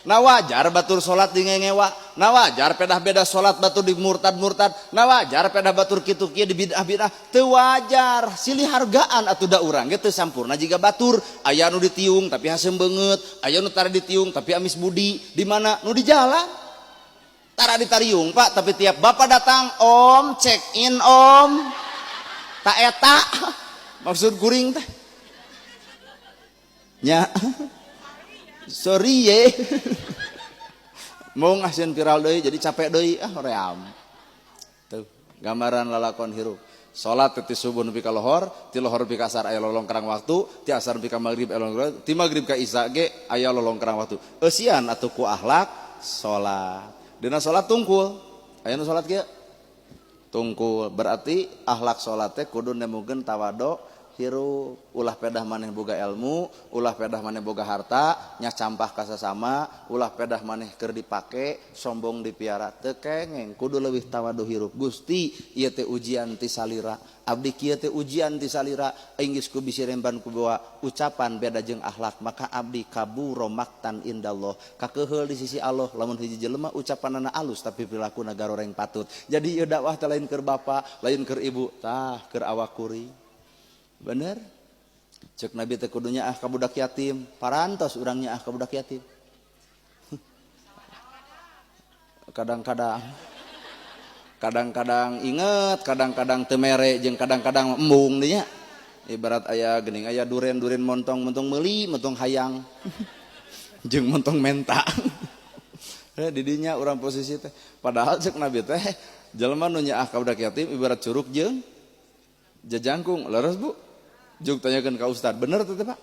Nah, wajar batur salat di ngengewa. Nah, wajar pedah beda salat batur di murtad-murtad. Nah, wajar pedah batur kitu kieu di bid'ah-bid'ah. Teu wajar, silih hargaan atuh, da urang ge teu sampurna jiga batur. Aya nu ditiung tapi haseum beungeut, aya nu tara ditiung tapi amis budi. Di mana nu di jalan? Tara ditariung, Pak, tapi tiap Bapak datang, "Om, check in, Om." Tak eta maksud kuring teh. Nya. Sorry ye. Mau ngasihin viral deui, jadi capek deui, ah, hoream. Tuh, gambaran lalakon hirup. Salat ti subuh nepi ka lohor, ti lohor nepi ka asar aya lolongkrang waktu, ti asar nepi ka magrib aya lolongkrang, ti magrib ka isya ge aya lolongkrang waktu. Eusian atuh ku akhlak salat. Dina salat tungkul. Aya nu salat kieu? Tungkul. Berarti akhlak salat teh kudu nemukeun tawado hirup. Ulah pedah maneh boga ilmu, ulah pedah maneh boga harta, nya campah ka sasama, ulah pedah maneh keur dipake, sombong dipiara, teu kengeng, kudu leuwih tawadu hirup. Gusti, ieu teh ujian ti salira. Abdi kieu teh ujian ti salira, inggis ku bisi remban ku bawa ucapan beda jeung akhlak, maka abdi kaburo maktan indallah. Kakeheul di sisi Allah lamun hiji jelema ucapanana alus tapi prilakuna garoreng patut. Jadi ieu dakwah teh lain keur bapa, lain keur ibu, tah keur awak kuring. Bener? Cek Nabi teh kudu nyaah ka budak yatim, parantos urang nyaah ka budak yatim. Kadang-kadang inget, kadang-kadang teu mere, jeung kadang-kadang embung nya. Ibarat aya geuning aya duren-duren montong, montong meuli, montong hayang. Jeung montong menta. Didinya urang posisi teh. Padahal cek Nabi teh jelema nu nyaah ka budak yatim ibarat curug jeung jajangkung. Leres, Bu? Juk tanyakeun ka ustad, bener teh, Pak?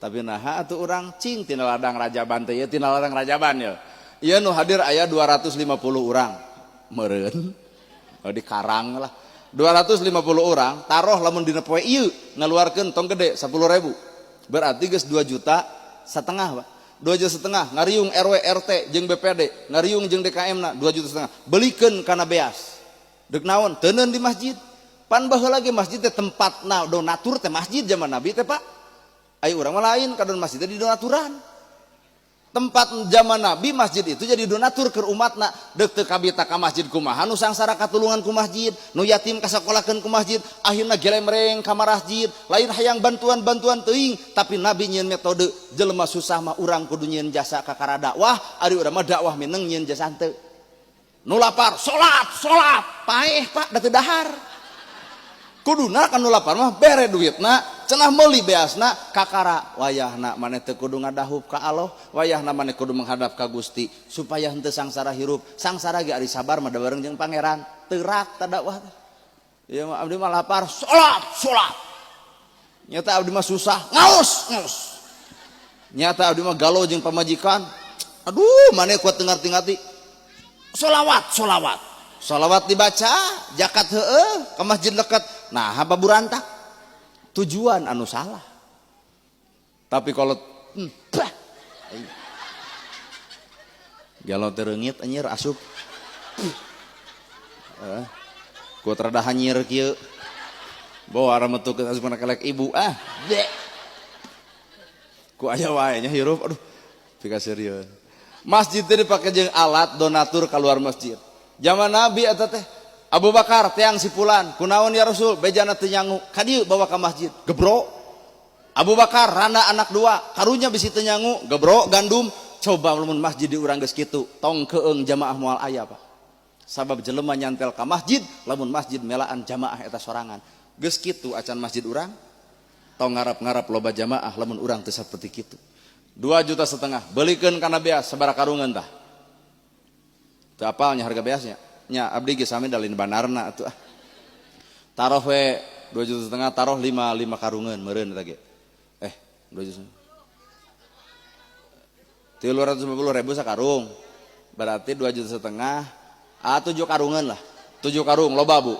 Tapi naha atuh urang cing tina ladang Rajaban teh, ieu tina ladang Rajaban ya. Ieu nu hadir aya 250 urang. Meureun. Oh, di karang lah. 250 orang, taruh lamun dina poe ieu ngaluarkeun tong gede 10.000. Berarti geus 2 juta setengah, Pak. 2 juta setengah ngariung RW, RT jeung BPD, ngariung jeung DKM na 2 juta setengah. Belikeun kana beas. Deuk naon? Teuneun di masjid. Pan baheula lagi masjid teh tempatna donatur teh, masjid zaman Nabi teh, Pak. Ayo, urang mah lain, kadon masjid teh di donaturan. Tempat zaman Nabi masjid itu jadi donatur ke umatna. Deuk teu kabita ka masjid kumaha, nu sangsara katulungan ku masjid, nu yatim kasakolakeun ku masjid, akhirna gelemreng ka masjid, lain hayang bantuan-bantuan teuing, tapi Nabi nyieun metode jelema susah mah urang kudu nyieun jasa kakara dakwah, ari urang mah dakwah mineng nyieun jasa henteu. Nu lapar, salat, salat, paeh, Pak, da teu dahar. Kuduna kan nu lapar mah bere duitna, cenah meuli beasna kakara. Wayahna maneh teu kudu ngadahup ka Allah, wayahna maneh kudu menghadap ka Gusti supaya henteu sangsara hirup. Sangsara ge ari sabar mah bareng jeung pangeran. Teurak ta dakwah teh. Ieu mah abdi mah lapar, salat, salat. Nyata abdi mah susah, ngaos, ngaos. Nyata abdi mah galau jeung pamajikan. Aduh, maneh kuat tengar-tingati. Solawat, solawat. Solawat dibaca, jakat heueuh, ke masjid deket. Nah, apa burantak? Tujuan anu salah. Tapi kalau bah, galau tereungit anjir asup. Ku rada hanyir kieu. Bawa arah metu ke asup kelek ibu ah. Dek. Ku aya wae nya hirup, aduh. Pika serius. Masjid teh dipake jeung alat donatur keluar masjid. Zaman Nabi eta teh Abu Bakar teang si fulan, "Kunaon ya Rasul?" "Bejana teu nyangu." "Ka dieu bawa ka masjid." Gebro. Abu Bakar randa anak dua, karunya bisi teu nyangu, gebro gandum. Coba lamun masjid di urang geus kitu, tong keung jamaah moal aya, Pak. Sabab jelema nyantel ka masjid, lamun masjid melaan jamaah eta sorangan. Geus kitu acan masjid urang, tong ngarap-ngarap loba jamaah lamun urang teu saperti kitu. 2 juta setengah, belikeun kana beas sabaraha karungan tah? Teu apalnya harga beasnya. Nya abdi geus sami dalin banarna atuh ah. Taruh we 2 juta setengah, taruh 5 5 karungan meureun eta ge. 2 juta. 350 ribu sakarung. Berarti 2 juta setengah, ah, 7 karungan lah. 7 karung loba, Bu.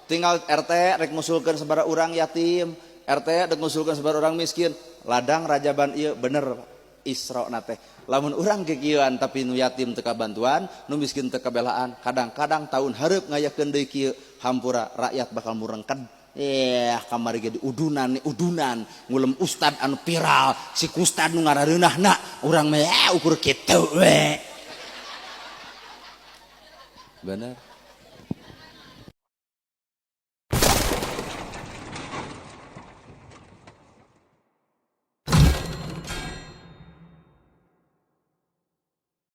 Tinggal RT rek ngusulkeun sabaraha urang yatim, RT rek ngusulkeun sabaraha urang miskin. Ladang Rajaban ieu bener Isra na teh. Lamun urang kikieuan tapi nu yatim teu kabantuan, nu miskin teu kabelaan, kadang-kadang tahun hareup ngayakeun deui kieu, hampura rakyat bakal murengked. Eh, kamari ge udunan udunan ngulem ustad anu viral, si kustad nu ngarareunahna, urang mah ukur kitu we. Bener.